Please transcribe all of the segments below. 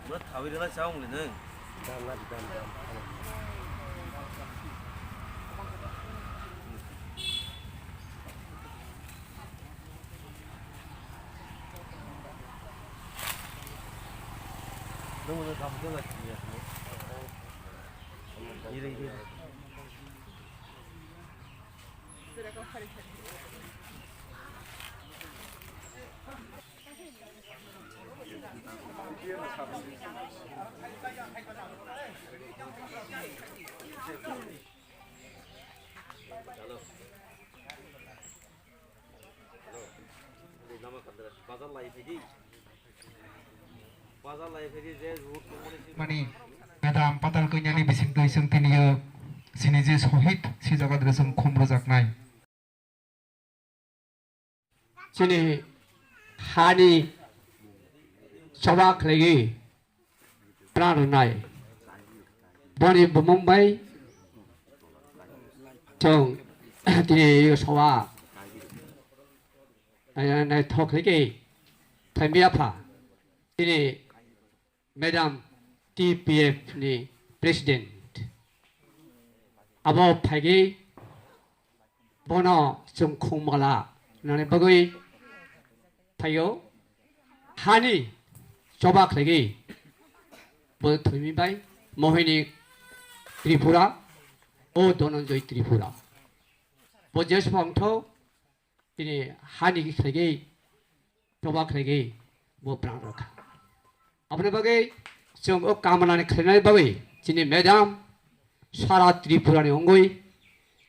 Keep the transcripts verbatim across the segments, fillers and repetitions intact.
Bro, thawi rwna chao wngli nwng. Mani, madam Patal Kanyani bising twi chwng tini o sini je sohid si jagat rwchwng khum rwjaknai. Chini hani choba khlaigwi pran rwnai. Boni bumung bai chwng tini soba naithok khlaigwi thaimbi apha. Chini Madam T P F ni President abo phaigwi bono chwng khungmala nani bagwi phaio. Hani choba khlaigwi bo thwimi bai Mohini Tripura o Dhananjay Tripura bo jeswng tho tini hani khlaigwi choba khlaigwi bo pran rwkha. Aboni bagwi chwng o kamanani khlainani bagwi chini madam sara Tripura ni wngwi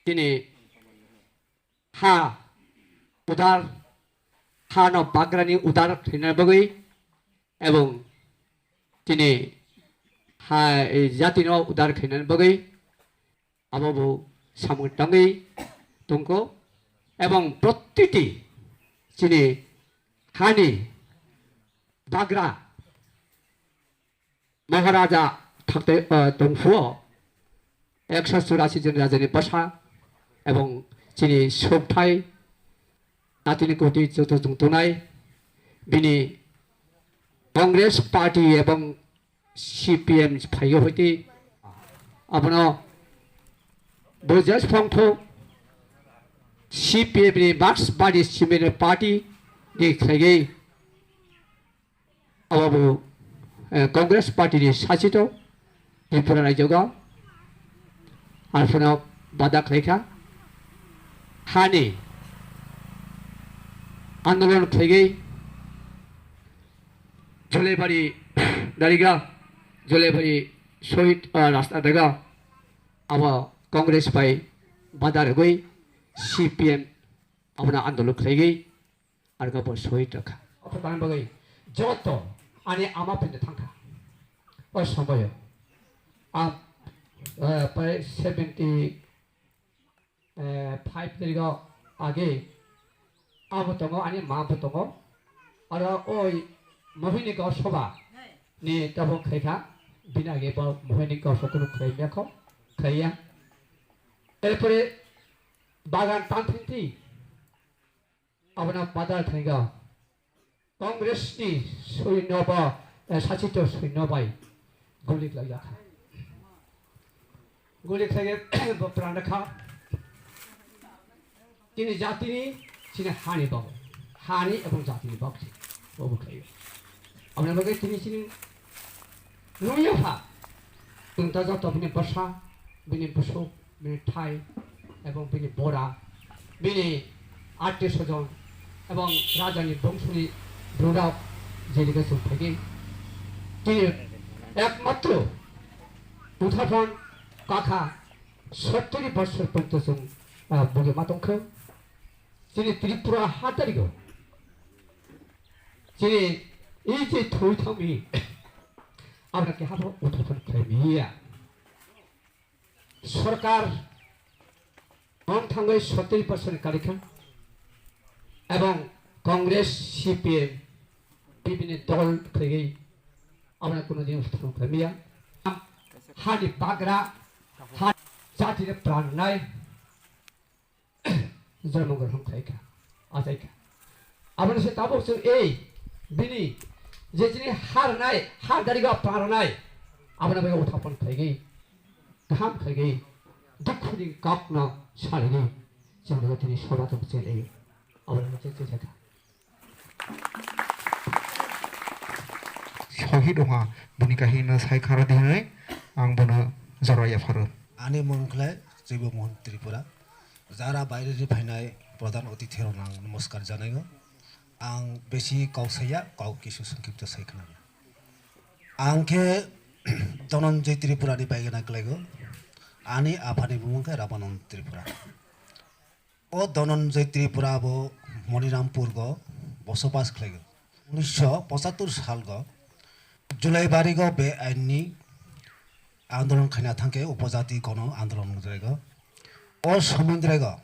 chini ha udar, ha no bagrani udar khlainani bagwi ebong chini ha, eh, jati no udar khlainani bagwi abo bo samung tangwi tongkho, ebong protiti chini hani bagra Maharaja thakte, eh, tongphuo ekso churasi jon rajani bwsa ebong chini sukthai natini koti joto chwng tongnai bini Congress Party ebong C P M phaio hwtwi abono bo jeswng tho C P M ni Marxbadi Cement Party ni khlaigwi abo bo, eh, Congress Party ni sachito Tripura rajyogo arphano bada khlaikha hani andolon khlaigwi Jolebari Dariga, Jolebari Sohit, ah, Rasta Daga, abo Congress bai bada rwgwi C P M abono andolon khlaigwi arga bo Sohit rwkha. Obo tangwi bagwi joto ani ama pinde thangkha. O somoyo ang, eh, pai seventy eh, five tarikh o age abo tongo, ani ma bo tongo. Oro oi Mohini Gaon Sabha ni tabuk khaikha, bini age bo Mohini Gaon Sabha kunu khlai maya kho, khlaiya. Erpore Bagan Tanthinti abono badal khlaikha. Congress ni soino bo, eh, sachito soino bai guli khlai jakha. Guli khlai bo pran rakha. Chini jatini, chini hani bok. Hani ebong jatini bok si. Bo bo khlai. Aboni bagwi chini chini nungya pha. Tungta joto bini bwsa, bini bwsuk, bini thai, ebong bini bora, bini attiyo sojon, ebong rajani bongsoni bwrwirok jerika chwng phaikhe. Chini ekmatro Uthapon kakha sottiri bosor porjonto chwng, ah, bugi ma tongkha. Chini Tripura ha tarigo. Chini ei je thwi thangmi, abra ke habo uthapon khlai miya. Sorkar wng thangwi sottiri percent karikha ebong Congress, C P M, bibini dol khaiwi aboni kuno din uthapon khlai miya. Hani bagra, ha jatire pran nai. Jormo gorhom khlaikha, achaikha. Aboni se tabuk chwng ei bini je chini ha rwnai, ha darigo pran rwnai, aboni bagwi uthapon khlaigwi, kaham khlaigwi, dukhuni kokno salini chwng tini soba tong chelai, aboni se chwng sakha. Sohid wngha, bini kahini no sai khara di hinwi ang bono jora yapharo. Ani mung khlai Joibo Mohan Tripura. Jara baire ni phainai pradhan othithi rok ang namaskar janaio. Ang besi kok saya, kok kisu songkipto sai khna. Ang khe Dhananjay Tripura ni baigena klaigo. Ani aphani bumung khe Ramanand Tripura. O Dhananjay Tripura bo Monirampur go bosopas khlaigo. Unisho pochattor salgo Julaibari go be ain ni andolon khaina thangkhe upojati gono andolon wngjago. O somoi wngjago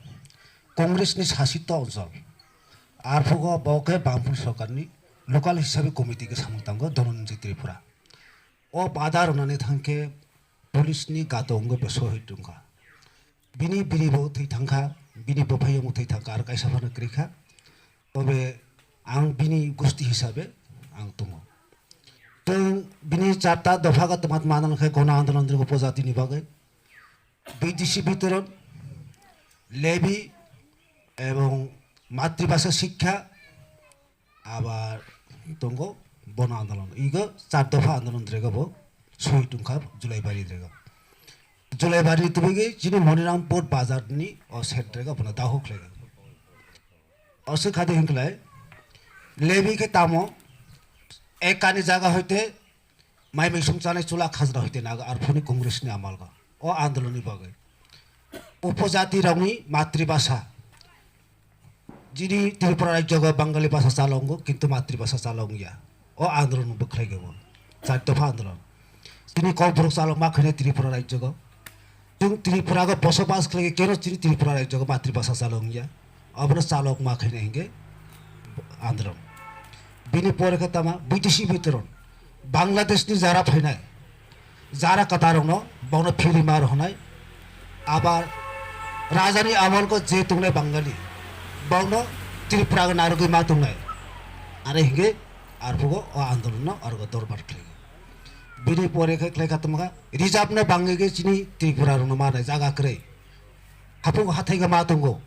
Congress ni sasito onchol. Arphugo bo khe Bamphru sorkar ni local hisabe committee khe samung tango Dhananjay Tripura. O pada rwnani thangkhe police ni gato wngwi bo sohid wngkha. Bini biri bo thwi thangkha, bini bwphai bo thwi thangkha, aro kaisa phano kwrwi kha. Tobe ang bini gusti hisabe ang tongo. Chwng bini charta dopha ga tongma tongma nang khe gona andolon rwgo upojati ni bagwi. Bidesi bitoron, lebi ebong matribhasha shikkha, abar tongo bono andolon. Igo char dopha andolon rego bo soi tongkha Julaibari rego. Julaibari tubui chini Monirampur bazar ni o set rego bono daho khlego. Oso khade hinklai lebi khe tamo ekani jaga hoite mai mai sung chanai chula khajra hoite nago arphuni Congress ni amalgo o andolon ni bagwi. Upojati rokni matribhasha. Jini Tripura rajyo go Bangali bhasha chalongo, kintu matribhasha chalongya. O andolon bo khlai go. Char dopha andolon. Jini Kokborok chalok ma khaine Tripura rajyo go. Chwng Tripura go bosobas khlai keno chini Tripura rajyo go matribhasha chalongya. Abono chalok ma khaine hinge andolon. Bini pore khe tama bidesi bitoron. Bangladesh ni jara phainai. Jara kwtal rokno bono phiri ma rwnai. Abar rajani amol go je tongnai Bangali, bono Tripura go narwgwi ma tongnai. Are hinge arphugo o andolon no argo dorbar khlai. Bini pore khe khlai kha tongkha reserve no bangwi khe chini Tripura rokno ma nai jaga kwrwi. Haphung hathai go ma tongo.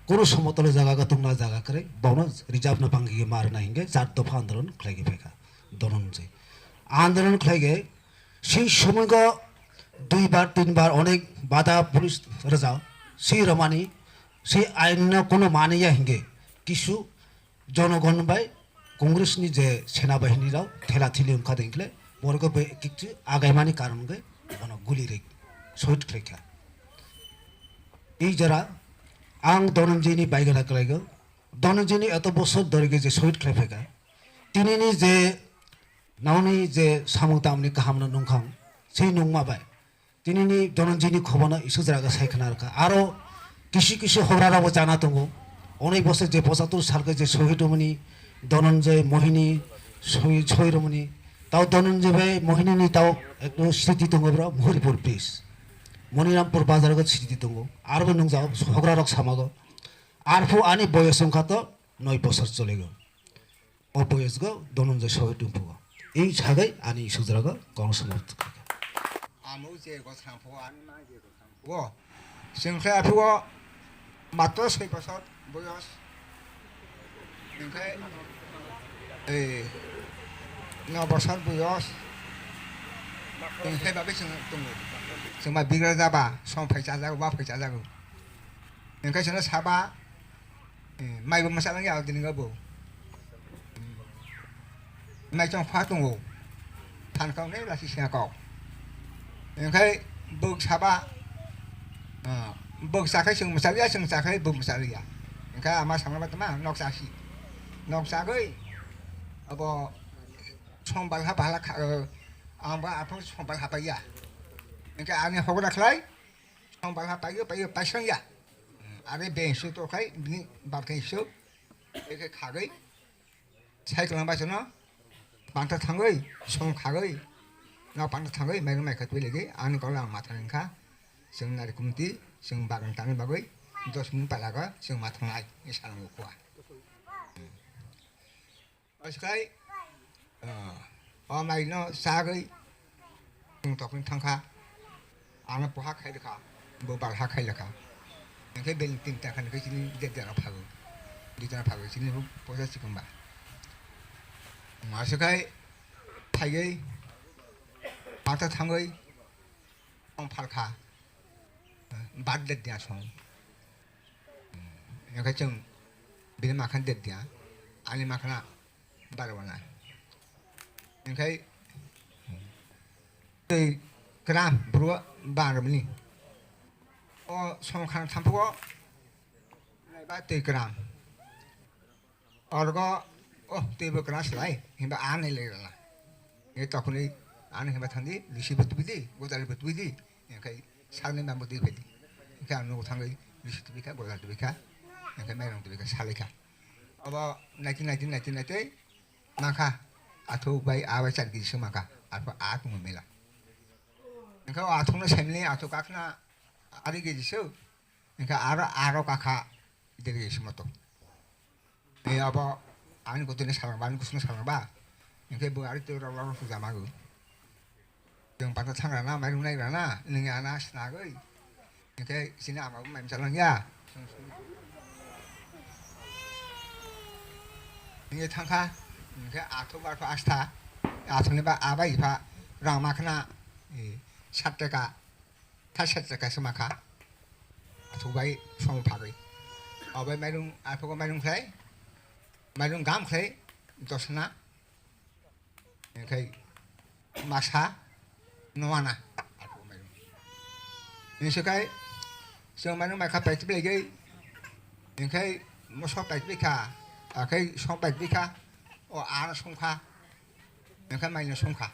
Kunu somotolo jaga go tongna jaga kwrwi. Bono reserve no bangwi khe ma rwnai hinge char dopha andolon khlai khe phaikha. Dhananjay andolon khlai khe Sei somoigo duibar tinbar onek bada police rwjak, sei romani, sei ainno kono maniya hinge kisu jonogon bai Congress ni je sena bahini rok thela thili wngkha de hingle borok bai kichu agaimani karon hwnkhe bono guli ri sohid khlaikha. Ei jora ang Dhananjay ni baigana kwlaigo, Dhananjay ni eto bosor dhori je sohid khlai phaikha, tinini je Nokni je samung tamni kahamno nungkha, sei nungma bai. Tinini Dhananjayni khobono Isuk jora khe sai khna rwkha. Aro kisu kisu hograrokbo chana tongo. Onai bosor je pochattor salkhe je sohid wngmani Dhananjay, Mohini, soi, soi rwmani. Tao Dhananjay bai Mohinini tao ekto sriti tongo bro, Muhuripur bridge. Monirampur bazar khe sriti tongo. Arobo nungjago, hograrok samago. Arphuh ani boyos wngkha to noi bosor choligo. O boyosgo Dhananjay sohid wngphugo. Ei sagwi ani Isuk jora go kono samung tubukha. Amo je go samphugo, ani ma je go samphugo. Chwng khe aphugo matro soi bosor boyos. Chwng khe, eh, no bosor boyos. Chwng khe bagwi chwng tongo. Chwng ma bigra jaba, som phai chajago, ba phai chajago. Chwng khe chwngno saba, Eh, mai bo mwsa nang ya dini ga bo. Mai chong pha tongo. Than kau ne lasi sia kau. Hingke bwk saba, ah, bwk chakhai chwng mwchaliya, chwng chakhai bwk mwchaliya. Hingke ama samla ba tama nok chasi. Nok chagwi abo song balha bahala kha, eh, ang ba aphang song balha paiya. Hingke ani hogra khlai song balha paiyo, paiyo, paisongya. Are beng su to khai bini balkhe su. Eke khagwi. Sai kwlangbai chwngno panta thangwi, song khagwi, nok panta thangwi, mairung mai kha twi legi, ani kok ang ma thang kha, chwng nari kumti, chwng bagan tangni bagwi, dos minute palago, chwng ma thangnai, ni salango khua. Aswk khai, ah, o maino chagwi, Chwng tokni thangkha, ano pohak khai rwkha, bo balha khai lakha. Hingkhe bini tin takha hingkhe chini debdano phago, debdano phago chini bo poisa chikomba. Maswk khai phaiwi, pata thangwi, tong phalkha, bad debdya song. Hingkhe chwng bini makhang debdya, ani makhana barwana. Hingkhe twi kram bro barmani. O songkhan thamphugo naiba twi kram. Orgo o twibo kram slai himba ani legrana. E tokni ani himba thandi lisi butubidi, gudali butubidi. Hingkhe salni mambo twi phedi. Hingkhe ang nugo thangwi lisi tubikha, gudali tubikha. Hingkhe mairung tubikha, salaikha. Obo naiti naiti naiti naiti mankha, athuk bai a bai char kg se mankha, arphuh a tongma mela. Hingkhe o athukno semni athuk kakhna ari kg se, hingkhe aro, aro kakha der kg se moto. Ni abo ani kotini salangba, ani kusungni salangba, hingkhe bo ari twi rok rok rok sujamago. Chwng pata thangrana, mairung nairana, nwng ana snagwi. Hingkhe chini ama bo mai masa langya. Hingkhe thangkha, hingkhe athuk barpha asta, athukni ba abai pha rang makhna, eh, sat taka, thai sat taka se makha. Athuk bai song phagwi. Obai mairung, athuk mairung khlai, mairung gam khlai, dosna. Hingkhe masa nuana. Hinsikai chwng mano maikha paitwi laigai. Hingkhe moso paitwi kha, akhai song paitwi kha. O ano songkha. Hingkhe maino songkha.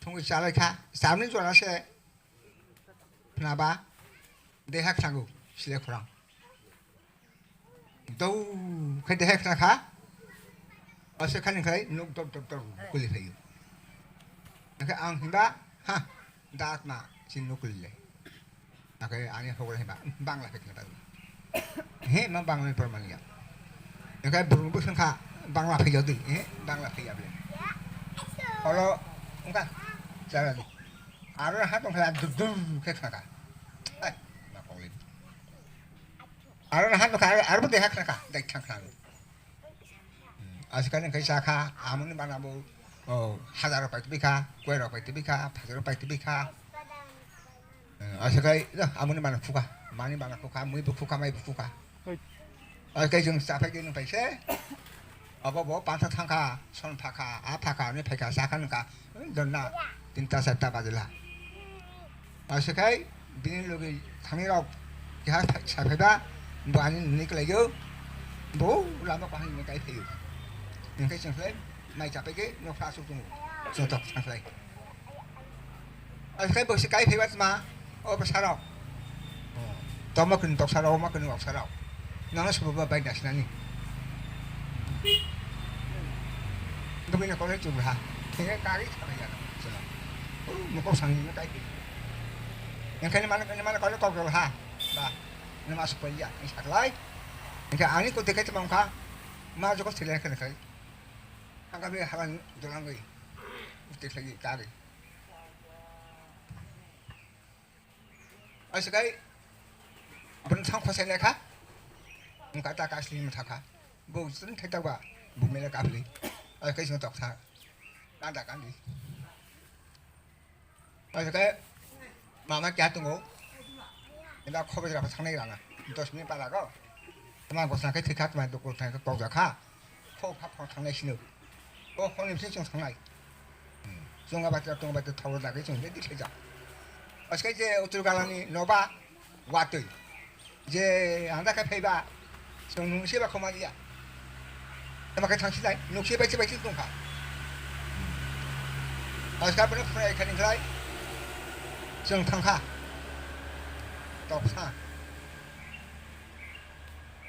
Songwi chalaikha. Chamni jora se. Khnaba, deha khnago, sile khorang. Dou khe deha khna kha, ase khani khlai nuk dor dor dor kuli phaio. Hingkhe ang himba, ha, dat ma, sin nuk kuli le. Hingkhe ani hogre himba, bangla phai khna. He, ma bangla ni porman ya. Hingkhe burung bo songkha, bangla phai jodi, he, bangla phai ya bole. Olo, ongkha, chala di. Aro ha tongkha dur dur khe khaka. Hai, ma kongli. Aro ha tongkha aro bo deha khaka dai thang khaka. Asikani khai sakha amoni bana bo, o, hazaro pai tibikha, koiro pai tibikha, phajaro pai tibikha. Asakai amoni bana khukha, mani bana khukha, mui bo khukha, mai bo khukha. Hai. Asakai jung sapai ke nung paise. Abo bo pantha thangkha, son phakha, a phakha, ani phaikha, sakha nungkha, donna tinta charta bajila. Asakai bini logi thangni rok keha sai phaiba, bo ani nini kalaio, bo lama kaham ni kai phaio. Nungkai chwng khlai mai chapai ke nokha asuk tongo, chwng tok thang khlai. Asakai bo se kai phaiba tma, o bwsarok. Toma kunu toksa rok, oma kunu oksa rok. Nangno sobo ba bai nasinani. Dugui na kore chubra ha. Khe kari thara ya. Chwla. Mukok sangni kai. Engkhaini mana, engkhaini mana kore kok ha. Ba. Nama supaya, ini saklai. Engkha ani ko dekai tma engkha. Ma joko sile kene kai. Angka be halan dolangoi. Utte khlai kari. Asakai, bwrwng thang khosai lekha, wngkha ta kasli wngkha kha. Bo jwng thai ta ba, bo mele kapli. Asakai jwng tok tha, kanda kandi. Asakai, mama kya tungo? Enda khobo jra pa thangnai rana, dos minute pala go. Tama gosna kai thikha, tama dokol thang kok jakha. Khok hap khok thangnai sino. O khoni bisi chwng thangnai. Chwng abatte tong abatte thoro dagwi chwng ready khaijak. Paske je utur galani noba watwi. Je anda khe phaiba, chwng nung seba khoma liya. Ema khe thangsi lai, nung seba chibai chil tongkha. Paske bono phunai khani khlai, chwng thangkha. Toksa.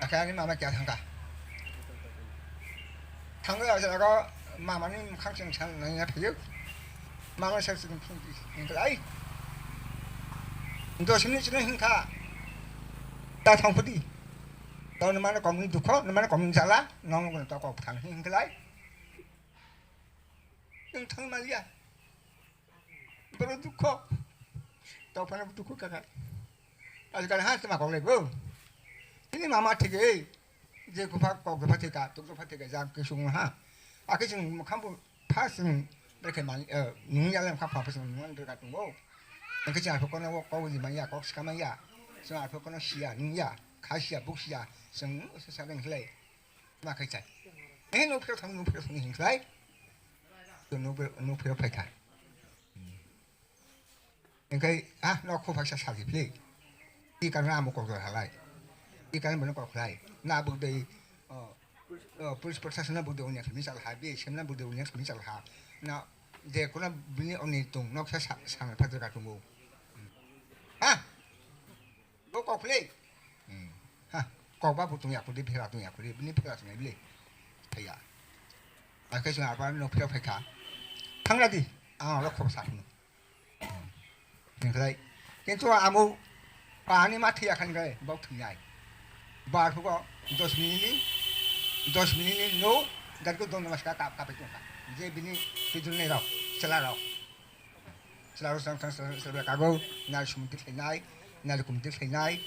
Akhe ani mama kya thangkha. Thangwi o jaga mamani mukhang chwng san nangya phiyuk. Mama sak chwng phung di hingklai. Dos minute chwng hingkha. Ta thangphudi. Tao nwmano komni dukho, nwmano komni jala, nong to kok thang hingklai. Chwng thang maliya. Boro dukho. Tao phano dukho kaka. Ajkal ha sima kok lebo. Ini mama thik ei. Je kupha kok dopha thika, tuk dopha thika, jang kisung ha. Akhe chwng mokhambo first chwng brekhe man, eh, nung yalem kha pha chwng nung brekha tungo. Akhe chwng arpho kono kok di manya, kok sika manya. Chwng arpho kono siya, nung ya, kha siya, buk siya, chwng se sa reng khlai. Ma khai chai. Eh, no phero thang, no phero thang hing khlai. To no phero, no phero phai kha. Engkai, ah, no kho phaisa sadi phli. I kan na mo kok halai. I kan bono kok khlai. Na buk dei, oh, oh, police protection na buk dei onya khami chal ha, B S F na buk dei onya khami chal ha. Na, je kuna bini oni tung, nok sa sa, sa, phajar ka tungo. Ha? Bo kok phli. Hmm. Ha, kok ba bu tung ya khuli, phela tung ya khuli, bini phela tung ya bli. Thaya. Akai sung apa no phela phai kha. Thang lagi. Ah, lo kok sa. Hingkhlai. Kintu amo pani ma thwiya khan khlai, bok thwinai. Bar phugo dos minute ni, dos minute ni no, darko don namaskar kap kap tongkha. Je bini pidul nei rok, chela rok. Chela rok sang sang sang sang kago, nari sumti khlainai, nari kumti khlainai,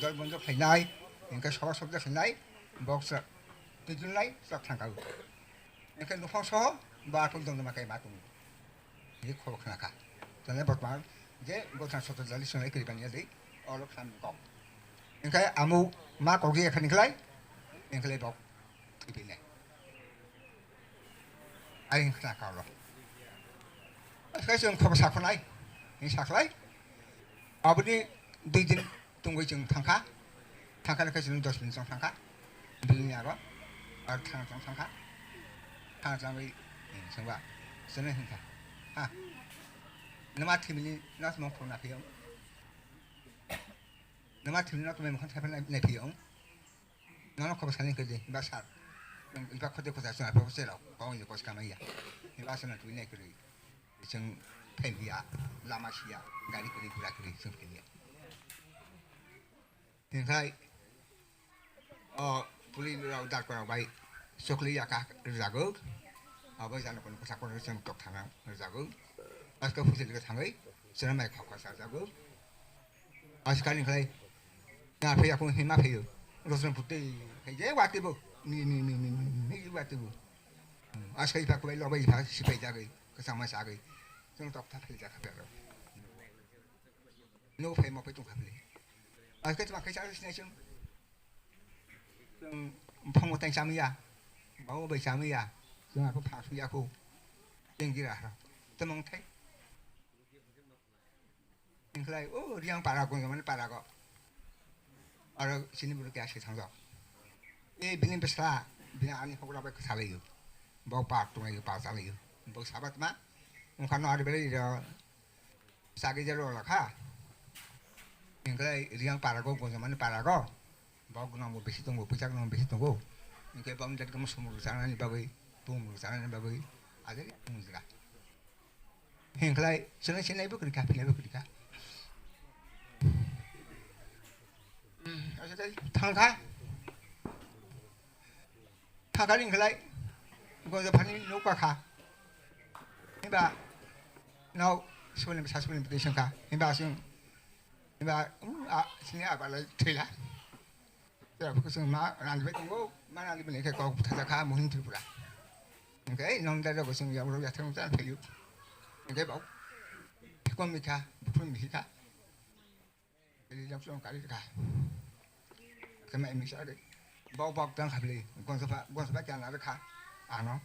dol bonjo khlainai, hingkhe soba sobja khlainai, bok sa pidul nai, sok thang kago. Hingkhe nuphang soho, bar phuk don namakai ma tongo. Ni khobor khna kha. Tole botman je gothan soto jali sonai kiri bani yadi, olo kham kok. Engkai amu ma kok je khani khlai, engkhlai bok thibinai. Ai khna kha olo. Asai sung khobor sakhonai, ni sakhlai. Aboni dui din tungwi chwng thangkha. Thangkha khe chwng dos minute chwng thangkha. Bini aro ar thang chwng thangkha. Thang chwngwi, eh, chwngba. Chwngno hwnkha. Ha. Nwma thwimili no tongmung phuru naphiyong. Nwma thwimili no tongmung thaiphai naphiyong. Nono khobor sani kwrwi ba sir. Iba khote khosa chwng aphuru se rok kong ni kos kamaiya. Iba aswkno twi nai kwrwi. Chwng phaimya, lama siya, gari kwrwi, gura kwrwi chwng phaimya. Hingkhai o puli rok darko rok bai chokli yaka rwjago. Abo jana kono kwchak kono chwng tok thana rwjago. Asko phusil rwgwi thangwi chwng mai khok khasa rwjago. Askani khlai na phai yakung hima phaio. Rosong putui khai je wati bo. Ni, ni, ni, ni, ni, ni, wati bo. Askai pa kubai lobai pa sipai jagwi, kasama sagwi. Chwng tok tha phai jakha pero. No phai mo phai tong kha phai. Askai tma khai sa sinai chwng. Chwng phang mo tang chamiya. Bawo bai chamiya. Chwng ako phang suya ko. Chwng gira ha. Temong thai. Hingkhlai, o Riang para gonjomani para go. Aro chini bwrwi khe aswk thangjak. E bini bwsla, bini ani hokra bai kwthalaio. Bo par tonglaio, par chalaio. Bo sabatma, wngkha no ari belai ro, chagwi jalo lakha. Hingkhlai Riang para go, gonjomani para go. Bo gwnang bo bisi tongo, pwisa gwnang bo bisi tongo. Hingkhe bo wngkha khe sumung rwchanani bagwi, bumung rwchanani bagwi, ajai wng jora. Hingkhlai, chwngno sinai bo kwrwi kha, phinai bo kwrwi kha. Hmm, aswk thang kha. Thang kha hingkhlai, gonjo phani nukha kha. Himba, no, sumuni bwsa sumuni bwtwi swng kha. Himba aswk, himba, um, a, sini abalai thwila. Chwrabu kwchwng ma rani bai tongo, ma rani bai khe kok bwthajakha Mohini Tripura. Hwnkhe nong da rogo chwng yago yathang cha phaiyu. Hwnkhe bo phikon mikha, buphuru mikha. Ri jang chwng kari kha. Khe mai misa ri. Bo bok tang khabli, gonsoba, gonsoba kya na kha. Ano.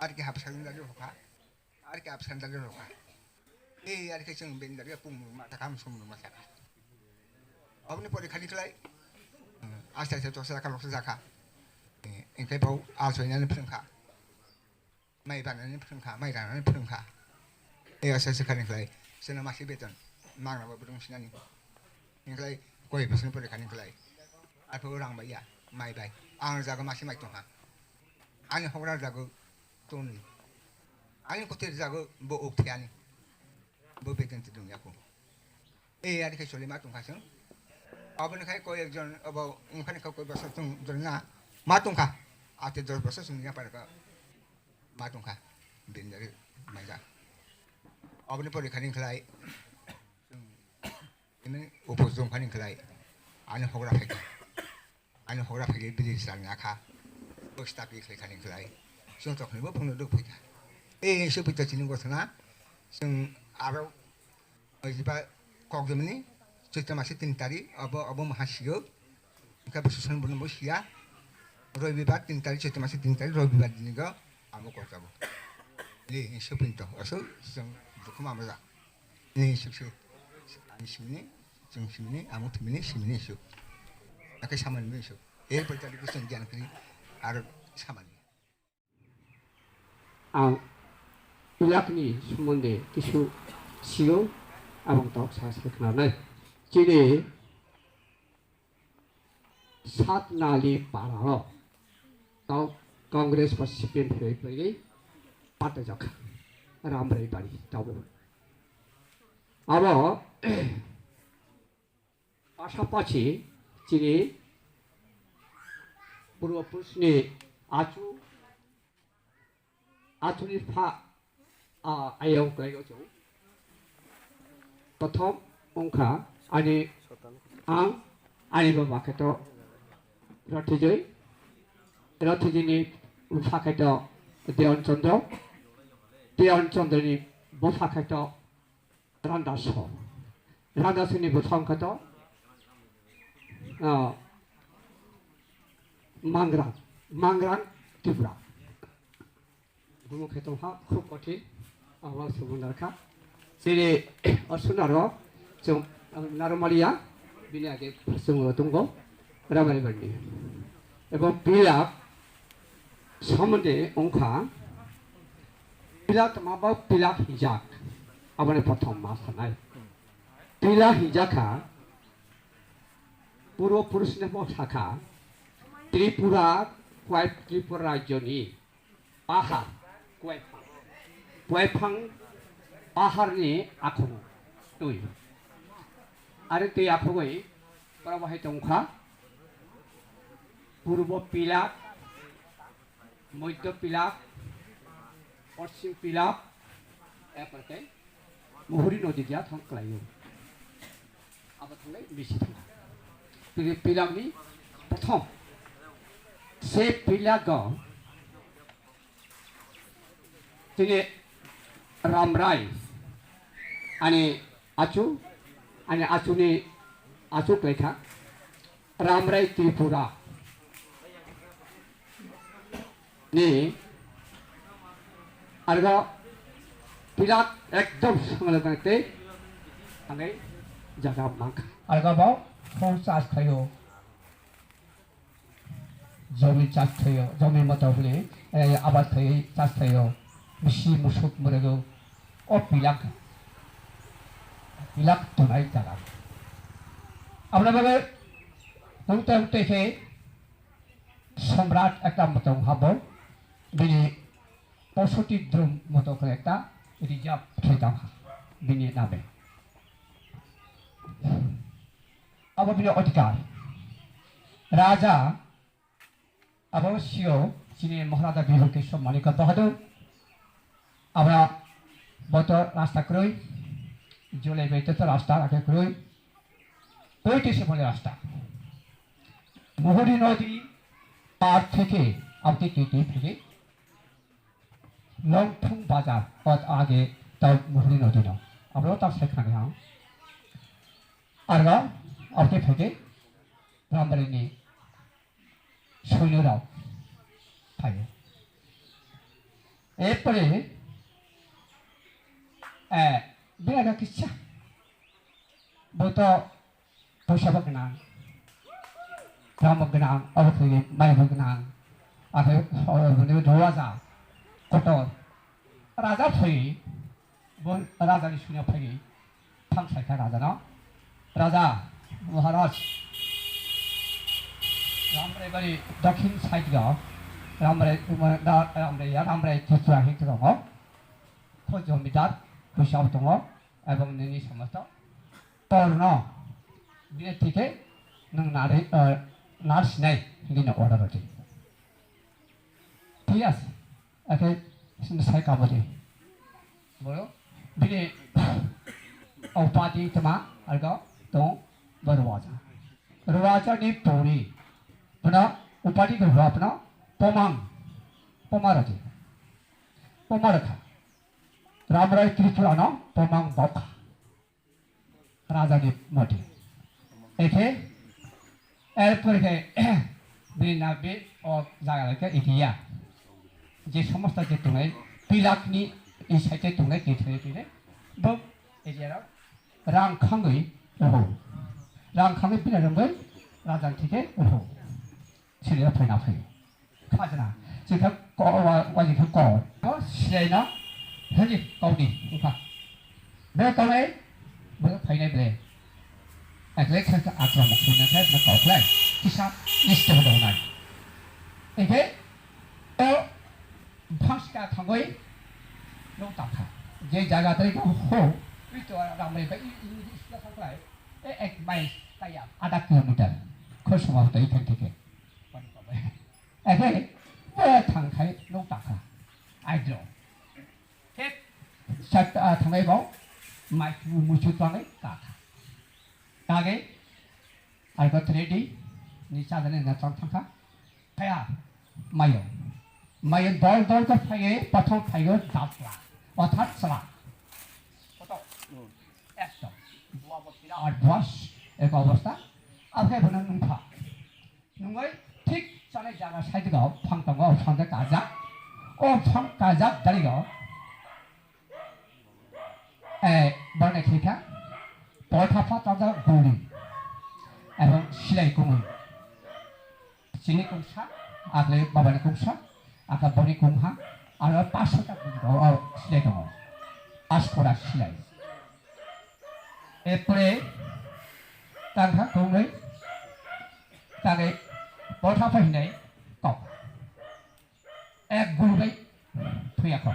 Ar ki hapsa jin da ri kha. Ar ki hapsa jin da ri kha. E, ar khe chwng bini dagwi pung mung ma thakha, sum mung ma thakha. Oboni pore khani khlai, hmm, aste aste choksa jakha, loksa jakha. Eh, engkhe bo al soinani phrwngkha. Mai banani phrwngkha, mai ranani phrwngkha. E, aste aste khani khlai, chwngno masi beton, mangrabo bwrwng sinani. Engkhlai koi bosoni pore khani khlai. Arphuh rang bai ya, mai bai. Ang jago masi mai tongkha. Ani hogra jago tonwi. Ani kwthwi jago bo uk thiyani. Bo beton twi dong yaku. E, ari khe choli ma tongkha chwng. Aboni khai koi ekjon, abo wngkhani kha koi bosor chwng jorna ma tongkha. Ate dos bosor chwng ya parka ma tongkha. Bini dagwi maija. Aboni pore khani khlai. Ini upos dong khani khlai. Ani hogra phaikha. Ani hogra phaikhe bini sal nyakha. Bo stapi khlai khani khlai. Chwng tokni bo phungno duk phaikha. E, sopita chini gotna. Chwng aro jiba kok jemani. Chwita masi tin tari. Abo, abo maha siyo. Engkhe bo susan bono bo siya. Robibar tin tari, chwita masi tin tari, robibar dini go. Amo kok jabo. Li, sopinto. Aso, chwng dukhu mamajak. Ni suk suk. Ani simini, chwng simini, amo thumini, simini suk. Akhe samani mini suk. Er pore tadi kusung gyan kri, aro samani. Ang pilakni somonde kisu siyo, abang tok sa se khnanai. Chini Satnali parao tau Congress ba C P M phai phai patai jakha Ramrai bari tau. Abo pasapachi chini purbo purushni achu Achuni pha, a, ayau kaigo chong. Prothom ongkha ani ang ani baba kheto Rathijoi. Rathijini bupha kheto Deon Chandra. Deon Chandrani bupha kheto Randaso. Randasoni bupha ongkha to, ah, Mangrang, Mangrang Tripura. Bumo khe tongha khub kothin, abo subung darkha. Chini Arsunaro chwng narwkmaliya, bini age chwng tongo Ramari barni. Ebo pilak somonde ongkha, pilak tongma bo pilak hinjak, aboni prothom ma sanai. Pilak hinjakha, purbo purushni bo sakha, Tripura, kwai Tripura rajyoni Pahar, kuaiphang. Kuaiphang paharni akhung twi. Are twi akhugwi borok bahai tongkha. Purbo pilak, moiddo pilak, poschim pilak, erpore tei Muhuri nodi dia thang klaio. Abo thanglai bisi thang. Tini pilakni prothom. Se pilago tini Ramrai ani achu, ani achuni achu klaikha. Ramrai Tripura ni arga pilak ekdom sangal tangte angai jaga mangkha. Arga bo phone charge khayo, jomi charge khayo, jomi mata hule, eh, abad khayo, charge khayo, bisi musuk murego, o pilak, pilak tunai jaga. Abra bagai, hungte hungte khe, Samrat ekta motong habo, bini posoti drum motong khe ekta reserve khe tong ha, bini name. Abo bini odhikar. Raja, abo sio, chini Maharaja Bibhakeswar Manikya Bahadur, Abra boto rasta kwrwi, Jolai bai to rasta ake kwrwi, twi twi se bole rasta. Muhuri nodi par theke abte twi twi phege. Longphung bazar ot age tau Muhuri nodi no. Abro ta sai khani ang. Arga abte phege Rambarini soinorok phaio. Erpore, eh, Bini kisa. Bo to poisa bo gwnang, rang bo gwnang, abo khe mai bo gwnang, akhe abo ni raja kotor. Raja phai, bo raja ni suna phai, thang sai kha raja no. Raja, Maharaj, Ramrai bari dakhin side ga, Ramrai, Ramrai ya, Ramrai Tripura hin tongo. Kho jomidar, poisa bo tongo, ebong nini somosto. Torno bini thike nwng nari, eh, nurse nai hinwi no order rwdi. Thik ase? Akhe sini sai kabodi. Boro bini upadi tma argo tong bo Ruwacha. Ruwacha ni puri. Puna upadi ke hua puna pomang. Poma rwdi. Poma rwkha. Ramrai Tripura no pomang bokha. Raja ni moti. Ekhe, erpore khe, bini na be o jaga le khe ikiya. Je somosto je tongnai, pilak ni i side tongnai, khe thoi thoi bo ejero rang khangwi ubo. Rang khangwi bini rwngwi raja ni thike ubo. Sini phaina phai. Khajna. Chikha ko wa wa jikha ko. Ko silaina. Hadi kau di. Ungkha. Be kau nai. Be phainai ble. Ekle kha kha akra mukhu na kha na kau khlai. Kisa list ho dong nai. Eke. O phangska thangoi. Nong takha. Je jaga tari ko ho. Ito ramai ba i i i sila thangklai. E ek mile kaya. Ada kilometer. Khosuma tai thang thike. Eke, eh, thang khai nong takha. Aidro. Thek, sat, ah, thangai bo, mai chu, muchu thangai takha. Kage, ai got ready, ni chagane na chang thangkha. Kaya, mayo. Mayo dol dol ko phaiye, pathom phaiyo, datla. Othat sala. Koto? Ekdom. Bua bo birat bua, ek obostha. Abhe bono nungkha. Nungoi thik chale jaga side go phang tongo, o phang khe kajak. O phang kajak dari go, eh, borne khikha, poltha pha tongo guri. Ebong silai kumui. Chini kungsa, akle babani kungsa, aka boni kungha, aro paso ta guri go, o silai tongo. Askora silai. Epre tangkha kongnwi tangwi botha phai hinai kok. Ek guli bai thuya kok.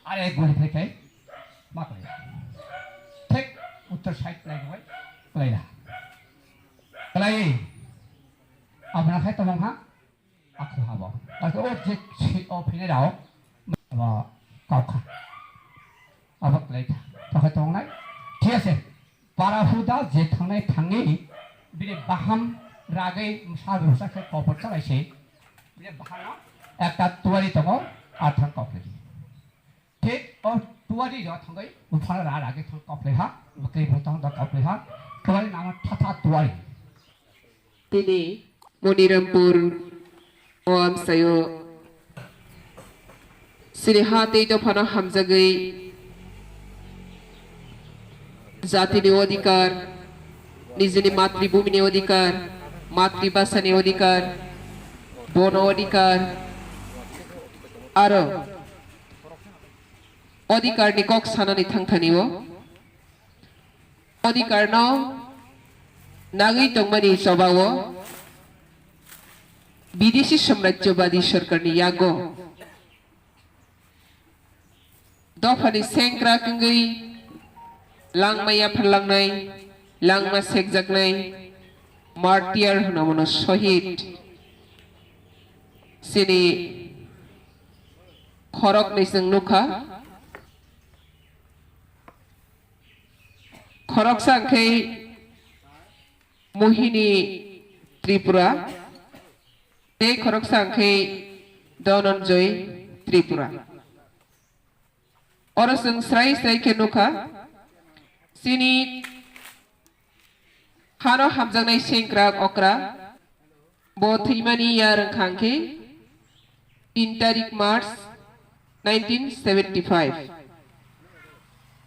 Ar ek guli phai khai ma klai. Thik uttor side nai bai klai la. Klai. Abna khai tomong ha. Akho habo. Akhe o je si-, o phine rao, abo kaukha. Abo klai kha. Tokhe tongnai. Thik ase. Para huda je thangnai thangni bini baham ragwi msa rusa khe kopor chalai se. Bini baham ekta tuari tongo, a thang koplai. Thik o tuari rok thangwi buphang ra ragwi thang koplai ha, bwkri buphang thang koplai ha, tuari nangma thatha tuari. Tini Monirampur o amsaio sini ha tei dophano hamjagwi jatini odhikar, nijini matribhumini odhikar, matribhasani odhikar, bono odhikar, aro odhikarni kok sanani thangthani o odhikarno nagwi tongmani chobao bidesi samrajyobadi sorkarni yago dophani sengkrak wngwi langma yapharlangnai, langma sekjaknai, martyr hwnamano sohid chini khoroknwi chwng nukha. Khoroksa hwnkhe Mohini Tripura, tei khoroksa hwnkhe Dhananjoy Tripura. Oro chwng srai srai khe nukha, chini hano hamjaknai sengkrak okra, bo thwimani yar wngkha hwnkhe tin tarik March nineteen seventy five.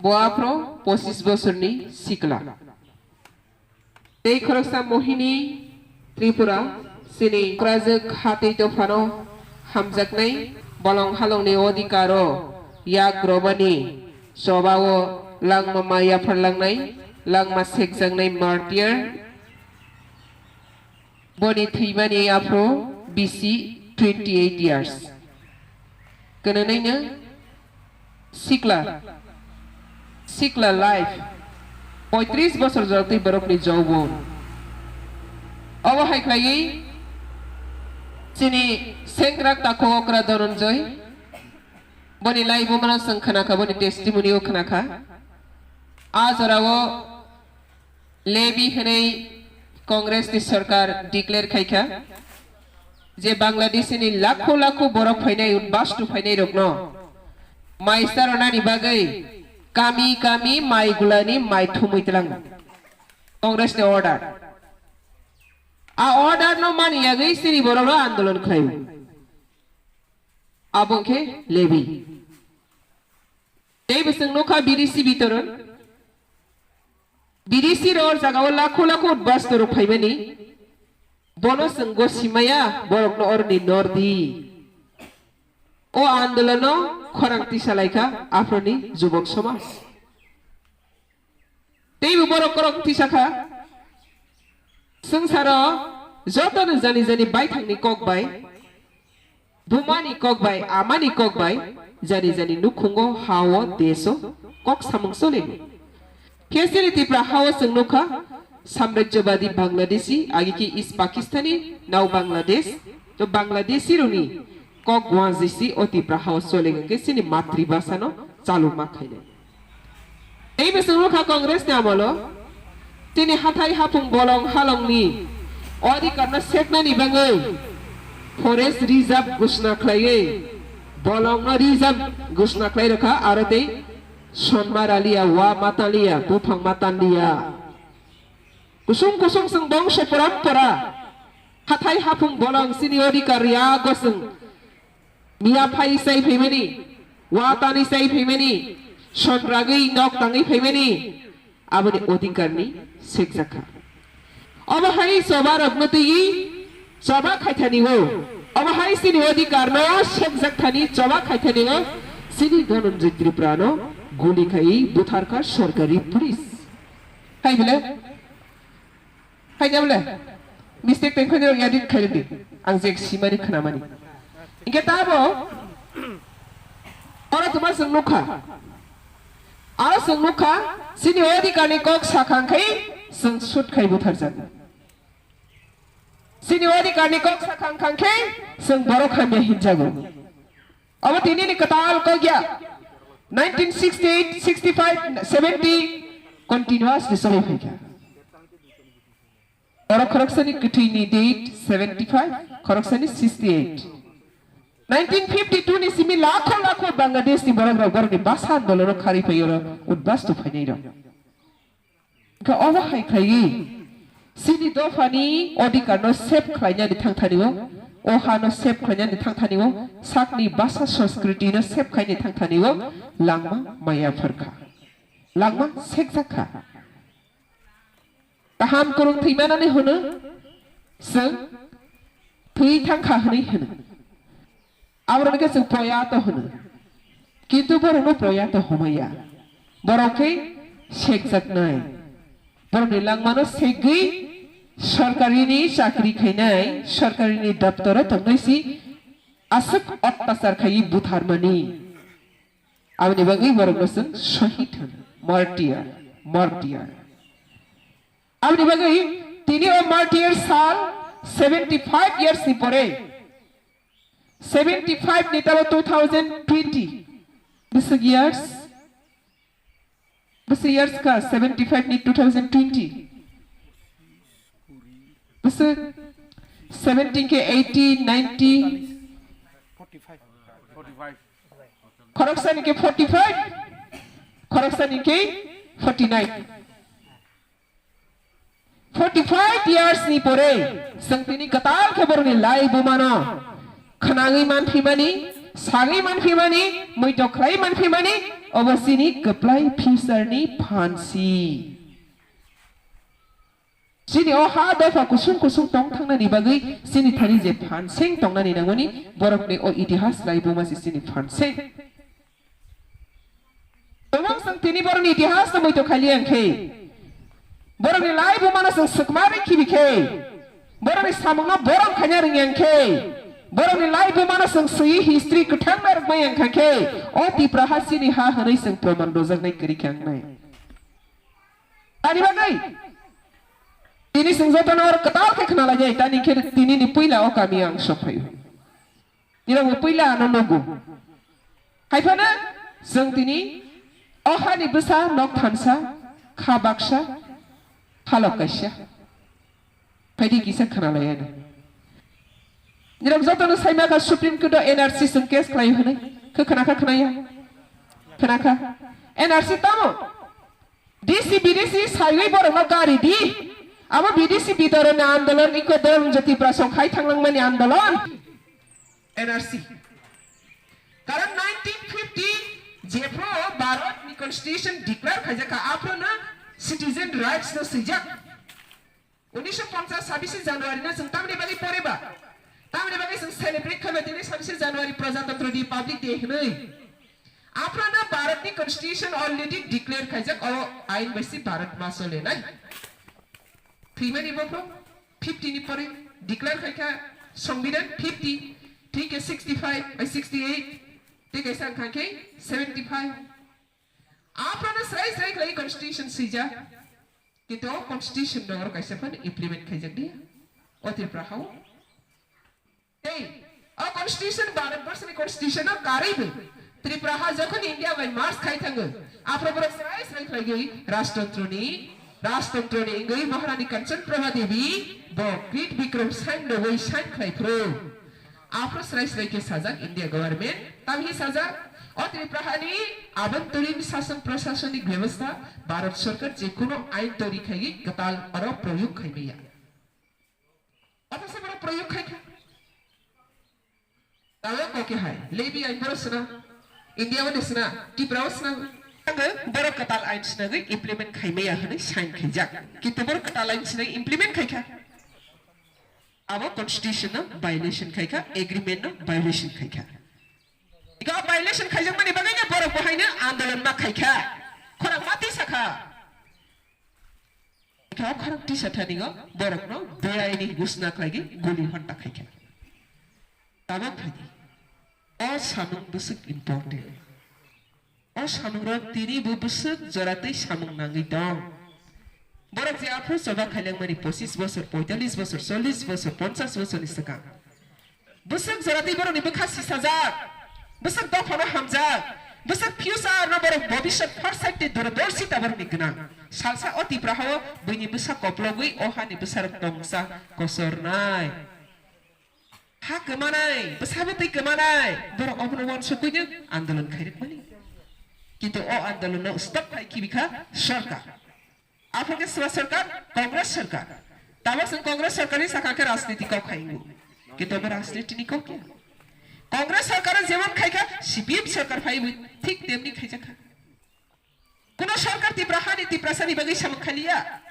Bo aphro pochis bosorni sikla. Tei khoroksa Mohini Tripura, chini Kwrajwk Hatwi Dophano hamjaknai, bolong halongni odhikaro yak romani chobao langma ma yapharlangnai, langma sekjaknai martyr. Boni thwimani aphro bisi twenty eight years. Kwnanaino sikla, sikla life poitris bosor jorotwi borokni joubon. Obo hai khlaiwi chini sengkrak takhuk okra Dhananjay, boni laibumano chwng khnakha, boni testimony-o khnakha. A jorao Levy hwnwi Congress ni sorkar declare khaikha je Bangladesh ni lakho lakho borok phainai, udbastu phainai rokno mai charwnani bagwi kami kami mai gulani mai thumwi tlango. Congress ni order. A order no mani yagwi chini borok no andolon khlaio. Abo khe Levy. Tei bo chwng nukha B D C bitoron. B D C rok jagao lakho lakho udbastu rok phaimani, bono chwng gosimaya, borokno oroni nordi. O andolono khorang tisa laikha aphuruni jubok somaj. Teibo borok khorang tisa kha. Swngcharo jotono jani jani baithangni kok bai, bumani kok bai, amani kok bai, jani jani nukhungo, hao, deso kok samung choligo. Phiya chini Tipra hao chwng nukha samrajyabadi Bangladeshi, agi khe East Pakistani, now Bangladesh, to Bangladeshi rokni kok gwajisi o Tipra hao choligo hwnkhe chini matribhasano chaluma khainai. Tei bo chwng nukha Congress ni amolo chini hathai haphung bolong halongni odhikar no seknani bagwi forest reserve ghoshna khlaiwi bolong no reserve ghoshna khlai rwkha, aro tei sonma raliya, wa mataliya, buphang mataliya. Kusung kusung chwng bongso porampora hathai haphung bolong chini odhikar yago chwng miya phai chai phaimani, wa tani chai phaimani, sonragwi nok tangwi phaimani, aboni odhikarni sekjakha. Obo hai choba rokno twiwi choba khaithani o, obo hai chini odhikarno sekjak thani choba khaithani o, chini Dhananjay Tripurano guli khaiwi butharkha sorkari police. Hai bile? Hai jabole, mistake tengkhani rok edit khairidi. Ang je simani khnamani. Inke tabo, oro tuma chwng nukha. Aro chwng nukha, chini odhikarni kok sakhang khai chwng sut khai butharjago. Chini odhikarni kok sakhang khang khe chwng borok hamya hinjago. Abo tini ni kwtal kok ya. Nineteen sixty-eight, sixty-five, seventy continuously choli phaikha. Oro khoroksani kwthwini date seventy-five, khoroksani sixty-eight. Nineteen fifty-two ni simi lakho lakho Bangladesh ni borok rok borok ni basa andolon rok khari phai oro udbastu phainai rok. Kha obo hai khlaiwi chini dophani odhikar no save khlainani thangthani o, o ha no save khlainani thangthani o, sakni basa sanskriti no save khaini thangthani o langma maya pharkha, langma sekjakha. Kaham kwrwng thwimanani hwno chwng thwi thangkha hwnwi hwno. Aborokno khe chwng poyato hwno. Kintu borokno poyato hwnmaya. Borok khe sekjaknai. Borokni langmano segwi sorkarini chakri khainai, sorkarini doptoro tongnai si aswk ottachar khaiwi butharmani. Aboni bagwi borokno chwng shahid hwno, martyr, martyr. Aboni bagwi tini o martyr sal seventy five years ni pore, seventy five ni tabo two thousand twenty. Bwswk years? Bwswk years kha seventy five ni two thousand twenty? Bwswk seventy khe eighty, ninety. Khoroksani khe forty five, khoroksani khe forty nine. Forty five years ni pore chwng tini kwtal khe borokni laibumano khwnangwi manphimani, sagwi manphimani, muitok khlaiwi manphimani, Obo chini kwplai future ni phansi. Chini o ha dopha kusung kusung tong thangnani bagwi chini thani je phanseng tongnani nangmani borokni o itihas laibuma se chini phanseng. Tobong chwng tini borokni itihas no muitu khaliya hwnkhe, borokni laibuma no chwng swkma rwi khibi khe, borokni samungno borom khaina rwngya hwnkhe, borokni laibuma no chwng swiwi history kwthang narwkmaya wngkha khe, o Tipra ha chini ha hwnwi chwng proman rwjaknai kwrwi khe wngnai. Tani bagwi tini chwng jotono oro kwtal khe khna laijai, tani khe tini ni puila o kami ang sok phaio. Nirok bo puila ano nugo. Hai phano chwng tini o hani bwsa nok thansa, kha baksa, halok kaisa. Phaidi kisa khna lai ano. Nirok jotono saima kha Supreme Court o N R C chwng case khlai hwnwi. Khe khna kha khna ya? Khna kha. N R C tamo? D C, B D C saiwi borokno gari di. Abo B D C bidoroni andolon, iko Dharmendra Tripura song khai thanglangmani andolon. N R C. Karon nineteen fifty jephru Bharat ni constitution declare khaijak kha, aphru no citizen rights no swijak. Unisho ponchas sabisi January no chwng tamni bagwi pore ba? Tamni bagwi chwng celebrate khaima tini sabisi January Prajatantro Day, Public Day hwnwi. Aphru no Bharat ni constitution already declare khaijak, o ain bai si Bharat ma solenai. Thwimani bophru fifty ni pore declare khai kha Songbidan fifty, thik khe sixty five, ai sixty eight, tei kaisa wngkha khe seventy five. Aphano srai srai khlai constitution swijak. Kintu o constitution no oro kaisa phano implement khaijak di. O Tripura hao. Tei o constitution Bharat Borso ni constitution no karwi bo Tripura ha jokhon India bai merge khai thango, aphro borok srai srai khlaiwi rajtantro ni, rajtantro ni wngwi Maharani Kanchan Prabha Devi bo Krit Bikram sign rwwi sign khlai phuru. Aphro srai srai khe sajak India government, tamhi sajak o Tripura hani abantwini sason prasasoni bebostha Bharat Sarkar je kuno ain toiri khaiwi kwtal oro proyog khai maya. Othose borok proyog khai kha. Tawe koke hai, Levi ain borok sina, India o de sina, Tripura o sina. Ang borok kwtal ain sinagwi implement khai maya hwnwi sign khaijak. Kintu borok kwtal ain sinagwi implement khai kha. Abo constitution no violation khai kha, agreement no violation khai kha. Iko violation khaijakmani bagwi no borok bo haino andolon ma khai kha. Khorang ma tisa kha. Iko khorang tisa thani go borok no beraini gusna khlai gwi guli honta khai kha. Tabok thani. O samung bwswk important. O samungrok tini bo bwswk jora tei samung nangwi tong. Borok je aphuru choba khailangmani pochis bosor, poitalis bosor, chollis bosor, ponchas bosorni swkang. Bwswk jora tei borokni bwkha sisajak, bwswk dophano hamjak, bwswk future no borok bobiswt farsight tei dorodorsita borokni gwnang. Salsa o Tipra hao buini bwsa koplogwi o hani bwsarok tongsa kosornai. Ha kwmanai, bwsabo tei kwmanai, borok obono uansukgwino andolon khairokmani. Kintu o andolonno stop khai khibi kha sorkar. Aphuru khe swa sorkar, Congress sorkar. Tabok chwng Congress sorkarni sakha khe rajniti kok khai wngo. Kintu obo rajnitini kok ya. Congress sorkar jemon khai kha, C P M sorkar phaiwi thik temni khaijak kha. Kuno sorkar Tipra hani Tiprasani bagwi samung khaliya.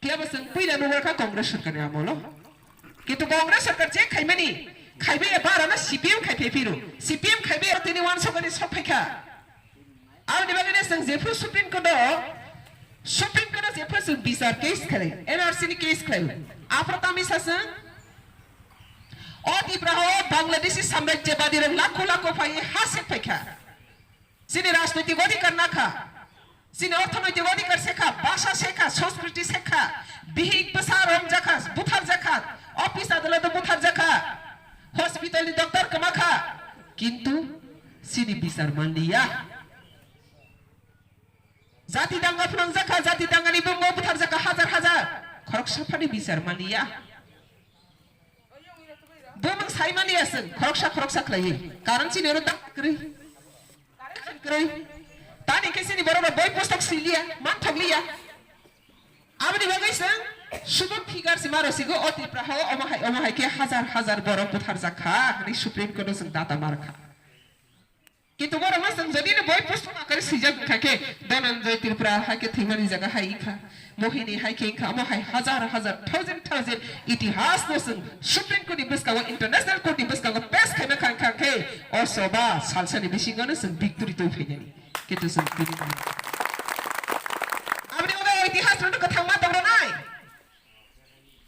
Phiya bo chwng puila nukha Congress sorkarni amolo. Kintu Congress sorkar je khaimani, khaibai ya bara no C P M khai phai phiro. C P M khaibai ya tini uansukgwini sok phai kha. Aboni bagwi no chwng jephru Supreme Court o, Supreme Court o jephru chwng bichar case khlai, N R C ni case khlai. Aphro tamni sa chwng o Tipra hao Bangladeshi samrajyabadi rok lakho lakho phai ha sek phai kha. Chini rajnoitik odhikar nakha, chini orthonoitik odhikar sekha, bhasha sekha, sanskriti sekha, bihik bwsa romjakha, butharjakha, office adaloto butharjakha, hospital ni doctor kwmakha, kintu chini bichar manliya. Jati danga phwnangjakha, jati dangani bumung butharjakha hajar hajar, khoroksa phani bichar manliya. Bumung saimani aswng khoroksa khoroksa khlaiwi. Karon chini oro dam kwrwi. Karon kwrwi. Tani khe chini borok rok boi pustok siliya, manthokliya. Aboni bagwi chwng subuk figure se maro sigo o Tripura hao omo hai, omo hai khe hajar hajar borok butharjak kha hwnwi Supreme Court o chwng data mar kha. Kintu borok no chwng jodi ni boi pustok akwrwi swijak wngkha khe, Dhananjay Tripura hai khe thwimani jaga hai wngkha, Mohini hai khe wngkha, omo hai hazar hazar, thousand thousand itihas no chwng Supreme Court ni bwskango, International Court ni bwskango pass khaima kha wngkha khe, o choba salsa ni bisingo no chwng victory twi phainani. Kintu chwng tini aboni ulo itihas no kwthang ma tong rwnai.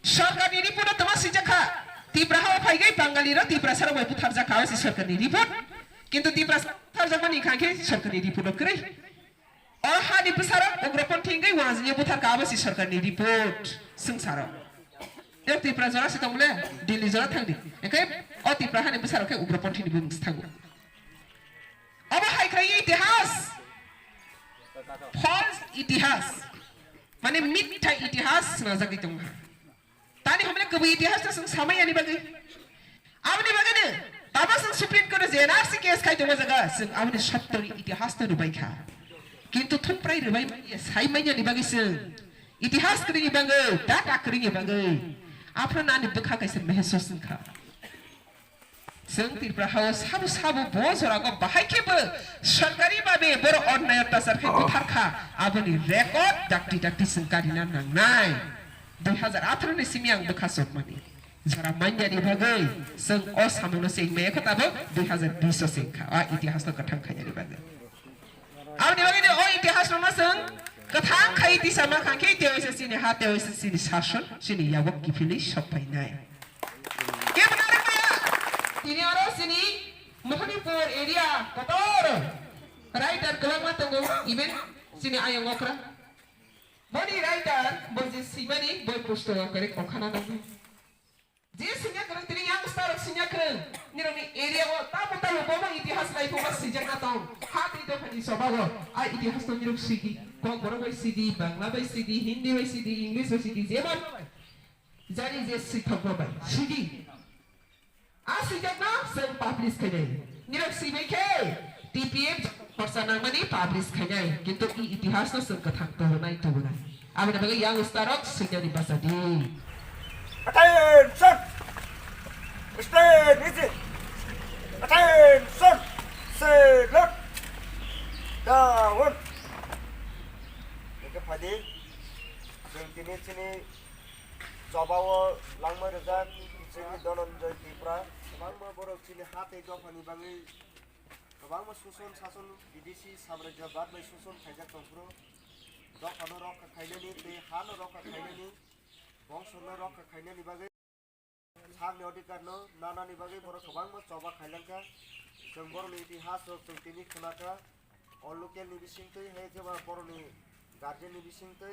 Sorkarni report o tongma swijak kha, Tipra hao phaigai Bangali rok Tiprasa rok bai butharjak kha, abo se sorkarni report. Kintu Tiprasa butharjakmani wngkha khe sorkarni report o kwrwi. O hani bwsarok ugroponthi wngwi uanjwngwi buthar kha, abo se sorkarni report. Swng saro. Yok Tipra jora se tongmole, Delhi jora thangdi. Engkhe o Tipra hani bwsarok khe ugroponthini bumung se thango. Obo hai khlai itihas. False itihas. Mane mitha itihas swnajagwi tongkha. Tani hamle kwbwi itihas no chwng samai ani bagwi. Aboni bagwino tamo chwng Supreme Court o je N R C case khai tongma jaga chwng aboni sottori itihas no rwbai kha. Kintu thuprai rwbai manya, sai manya ni bagwi chwng itihas kwrwini bagwi, data kwrwini bagwi. Aphano nani bwkha kaisa mehesos wngkha. Chwng Tripura hao sabo sabo bo jorago bahai khe bo sorkari babe borok onnayo tachar khe buthar kha, aboni record dakti dakti chwng karina nangnai. Dui hazar atharo ni simi ang bwkha chopmani jora manyani bagwi chwng o samungno chengmaya khe tabuk dui hazar bis o chengkha, o itihasno kwthang khainani bagwi. Aboni bagwi o itihas rokno chwng kwthang khai tisa ma kha khe, tei waisa chini ha, tei waisa chini sason, chini yago kiphilwi sok phainai. Kebo narwk maya. Tini oro chini Mohonipur area kotor writer kwbangma tongo, even chini ayang okra. Boni writer bo je swimani boi pusto kwrwi okhana nango. Je singya kwrwng tini youngster rok singya kwrwng, nirokni area o tamo tamo bomo itihas lai phuma swijak na tong. Ha tei dophani chobago a itihas no nirok sidi, Kokborok bai sidi, Bangla bai sidi, Hindi bai sidi, English bai sidi, jeba jani je sithokma bai sidi. A swijak no chwng publish khainai. Nirok sibai khe T P F khorsa nangmani publish khainai, kintu i itihas no chwng kwthang tubunai tubunai. Aboni bagwi youngster rok swinyani bachadi. Attention! Stand easy! Attention! Salute! Down! Eke phadi, chwng tini chini chobao langma rijak chini Dhananjay Tripura. Kwbangma borok chini ha tei dophani bagwi kwbangma suson sason bidesi samrajya bad bai suson khaijak tongphuru. Dophano rokha khainani tei hano rokha khainani, bongsono rokha khainani bagwi sakni odhikar no nanani bagwi borok kwbangma choba khailangkha. Chwng borokni itihas rok chwng tini khwnakha. O local ni bisingtwi hai khe ba borokni guardian ni bisingtwi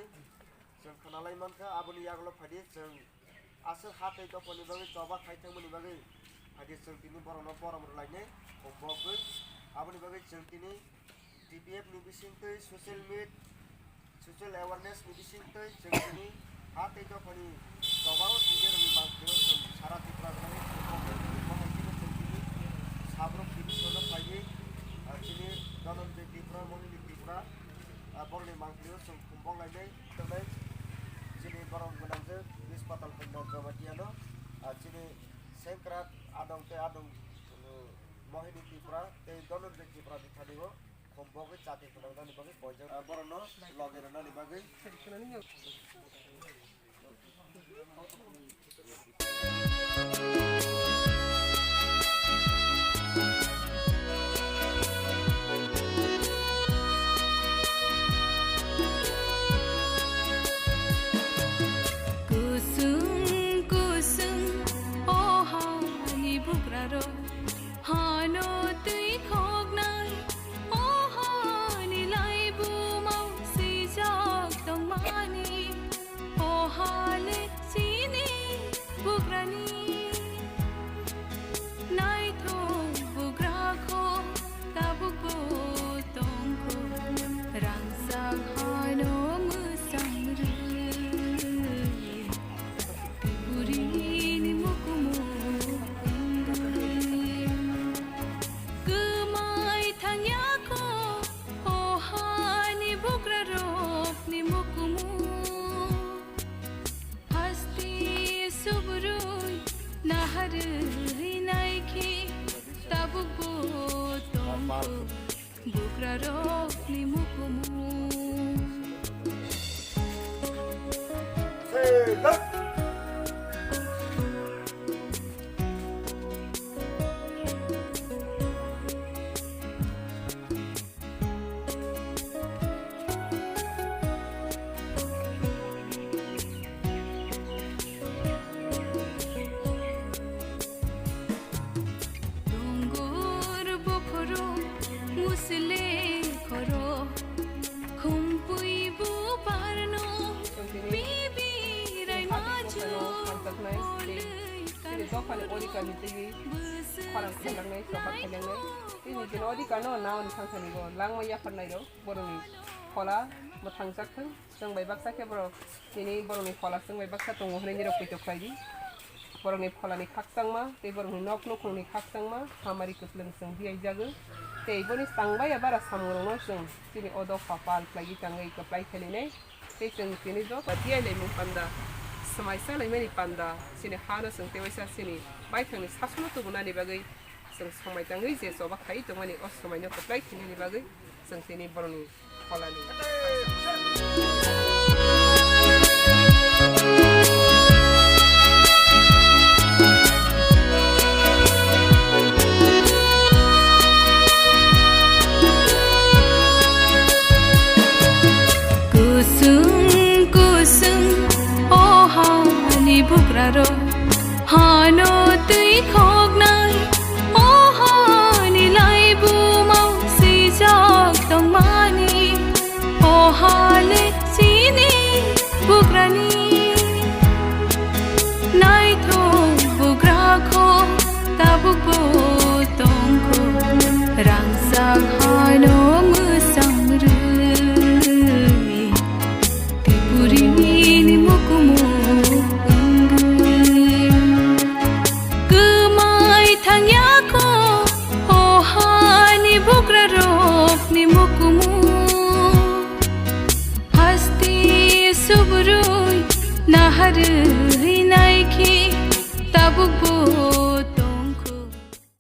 chwng khwnalai mankha. Aboni yagulo phaidi chwng aswk ha tei dophani bagwi choba khai thangmani bagwi phaidi chwng tini borokno borom rwlainai kok bokgwi. Aboni bagwi chwng tini T P F ni bisingtwi social media, social awareness ni bisingtwi chwng tini ha tei dophani choba o tini rwngwi mankhe chwng sara Tripura rwngwi chwng kok bokgwi. Bo hai kheno chwng tini sabrok tini sono phaiwi, ah, chini Dhananjay Tripura, Mohini Tripura, ah, borokni mangpili o chwng khumbok lainai tongnai. Chini borok gwnang khe Bispatal Kanya Jamatia no, ah, chini Sengkrak Adong tei Adong, uh, Mohini Tripura tei Dhananjay Tripura ni thani o khumbogwi chati phunuknani bagwi poijak, ah, borokno logi rwnani bagwi. Kusung kusung o hani bugrarok hano twi khoknai, o hani laibumao swijak tongmani. O hale chini bugrani naithok bugra kho tabukbo tongkho rangchak hano mwsang rwi. Burini mukumu Bukrarokni mukumu. Dongor bokhoro, musle khoro, khumpui bubarno, bibi rai machu, olei kanu, khorang khalangnai, soba khalangnai. Tini jino odikano naon thangthani bo langma yapharnai rok borokni phola mwthangjak thung. Chwng bai baksa khe borok tini borokni phola chwng bai baksa tongo hwnwi nirok poito khlai di. Borokni pholani khakchangma tei borokni nok nukhungni khakchangma hamari kwplwng chwng diyaijagwi. Tei boni tangbai ya bara samungrokno chwng chini o dopha pal khlaiwi tangwi kwplai khe linai. Tei chwng tini joto tiyai laimung panda, swmai cha laimani panda, chini hano chwng tei waisa chini baithangni sasono tubunani bagwi chwng swmai tangwi je choba khai tongmani o swmaino kwplai khinani bagwi chwng tini borokni pholani. Kusung kusung o hani bukrarok hano twi khoknai, o hani laibumao swijak tongmani, o hale chini bukrani. Naithok bugra kho tabukbo tongkho, rangchak hano mwchang rwi. Twipurini mukumu wngwi kwmai thangya kho, o hani bukrarokni mukumu. Hasti subrui naharwi naikhe, tabukbo